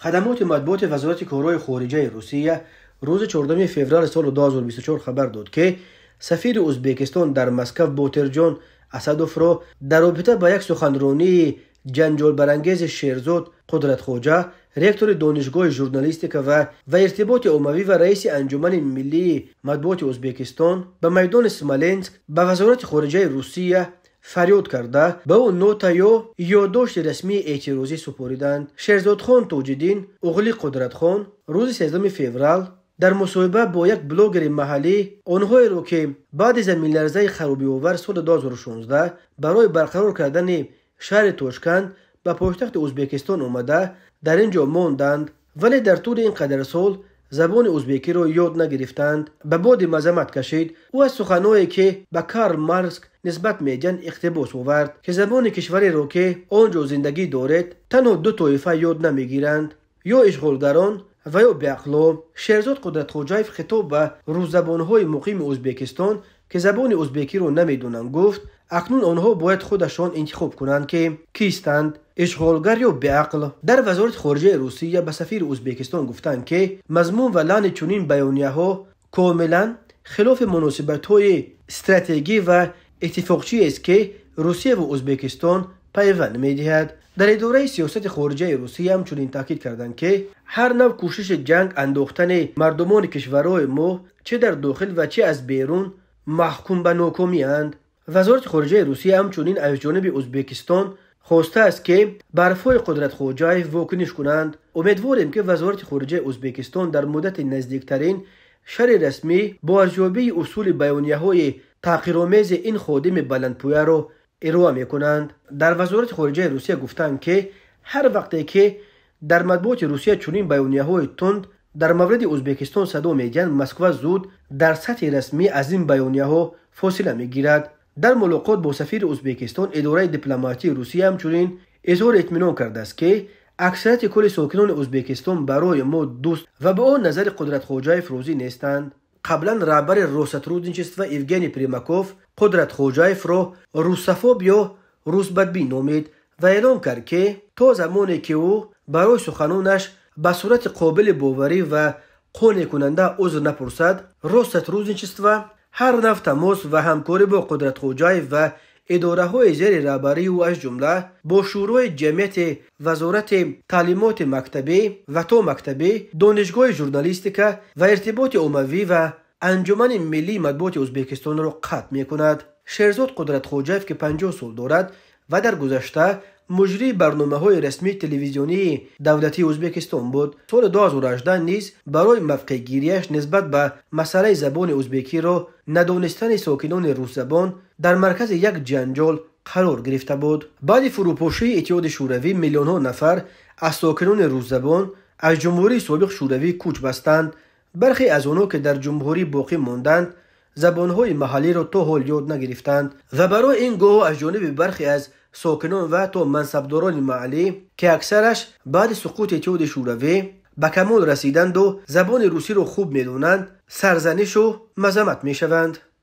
Хадамоти матбуоти Вазорати корҳои хориҷаи Русия рӯзи 14 феврали соли 2024 хабар дод, ки сафири Ӯзбекистон дар Москав Ботирҷон Асадовро дар робита ба як суханронии ҷанҷолбарангези Шерзод Қудратхоҷа, ректори Донишгоҳи журналистика ва иртиботи оммавӣ ва раиси Анҷумани миллии матбуоти Ӯзбекистон ба майдони Смоленск ба Вазорати хориҷаи Русия фарёд карда, ба ӯ нота ё ёддошти расмии эътирозӣ супориданд. Шерзодхон Тоҷиддин оғли Қудратхон рӯзи 13 феврал дар мусоҳиба бо як блогери маҳаллӣ онҳоеро, ки баъди заминларзаи харобиовар соли 2016 барои барқарор кардани шаҳри Тошканд ба пойтахти Ӯзбекистон омада, дар ин ҷо монданд, вале дар тӯли ин қадар сол забони ӯзбекиро ёд нагирифтанд, ба боди мазаммат кашид. Ӯ аз суханҳое, ки ба Карл Маркс нисбат медиҳанд, иқтибос овард, ки забони кишвареро, ки он ҷо зиндагӣ доред, танҳо ду тоифа ёд намегиранд: ё ишғолгарон ва ё беақло. Шерзод Қудратхоҷаев хитоб ба русзабонҳои муқими Ӯзбекистон, ки забони ӯзбекиро намедонанд, гуфт, акнун онҳо бояд худашон интихоб кунанд, ки кистанд: ишғолгар ё беақл. Дар Вазорати хориҷаи Русия ба сафири Ӯзбекистон гуфтанд, ки мазмун ва лаъни чунин баёнияҳо комилан хилофи муносибатҳои стратегӣ ва иттифоқчиест, ки Русия ва Ӯзбекистон пайванд медиҳад. Дар идораи сиёсати хориҷаи Русия ҳамчунин таъкид карданд, ки ҳар нав кӯшиши ҷанг андохтани мардумони кишварҳои мо, чӣ дар дохил ва чӣ аз берун, маҳкум ба нокомианд. Вазорати хориҷаи Русия ҳамчунин аз ҷониби Ӯзбекистон хостааст, ки ба ҳарфҳои Қудратхоҷаев вокуниш кунанд. Умедворем, ки Вазорати хориҷаи Ӯзбекистон дар муддати наздиктарин шарҳи расмӣ бо арзёбии усули баёнияҳои таҳқиромези ин ходими баландпояро ироа мекунанд. Дар Вазорати хориҷаи Русия гуфтанд, ки ҳар вақте ки дар матбуоти Русия чунин баёнияҳои тунд дар мавриди Ӯзбекистон садо медиҳанд, Москва зуд дар сатҳи расмӣ аз ин баёнияҳо фосила мегирад. Дар мулоқот бо сафири Ӯзбекистон идораи дипломатии Русия ҳамчунин изҳори итминон кардааст, ки аксарияти кулли сокинони Ӯзбекистон барои мо дӯст ва ба он назари Қудратхоҷаев розӣ нестанд. Қаблан раҳбари Россотрудничества Евгений Примаков Қудратхоҷаевро русофоб ё русбадбин номид ва эълон кард, ки то замоне ки ӯ барои суханонаш ба сурати қобили боварӣ ва қонеъкунанда узр напурсад, Россотрудничество ҳар нав тамос ва ҳамкорӣ бо Қудратхоҷаев ва идораҳои зери раҳбарии ӯ, аз ҷумла бо Шӯрои ҷамъияти Вазорати таълимоти мактабӣ ва томактабӣ, Донишгоҳи журналистика ва иртиботи оммавӣ ва Анҷумани миллии матбуоти Ӯзбекистонро қатъ мекунад. Шерзод Қудратхоҷаев, ки 50 сол дорад ва дар гузашта муҷрии барномаҳои расмии телевизионии давлатии Ӯзбекистон буд, соли 2018 низ барои мавқеъгириаш нисбат ба масъалаи забони ӯзбекиро надонистани сокинони русзабон дар маркази як ҷанҷол қарор гирифта буд. Баъди фурӯпошии Иттиҳоди Шӯравӣ миллионҳо нафар аз сокинони русзабон аз ҷумҳурии собиқ Шӯравӣ кӯч бастанд. Бархе аз онҳо, ки дар ҷумҳурӣ боқӣ монданд, забонҳои маҳаллиро то ҳол ёд нагирифтанд ва барои ин гоҳ аз ҷониби бархе аз сокинон ва ҳатто мансабдорони маҳаллӣ, ки аксараш баъди суқути Иттиҳоди Шӯравӣ ба камол расиданду забони русиро хуб медонанд, сарзанишу мазаммат мешаванд.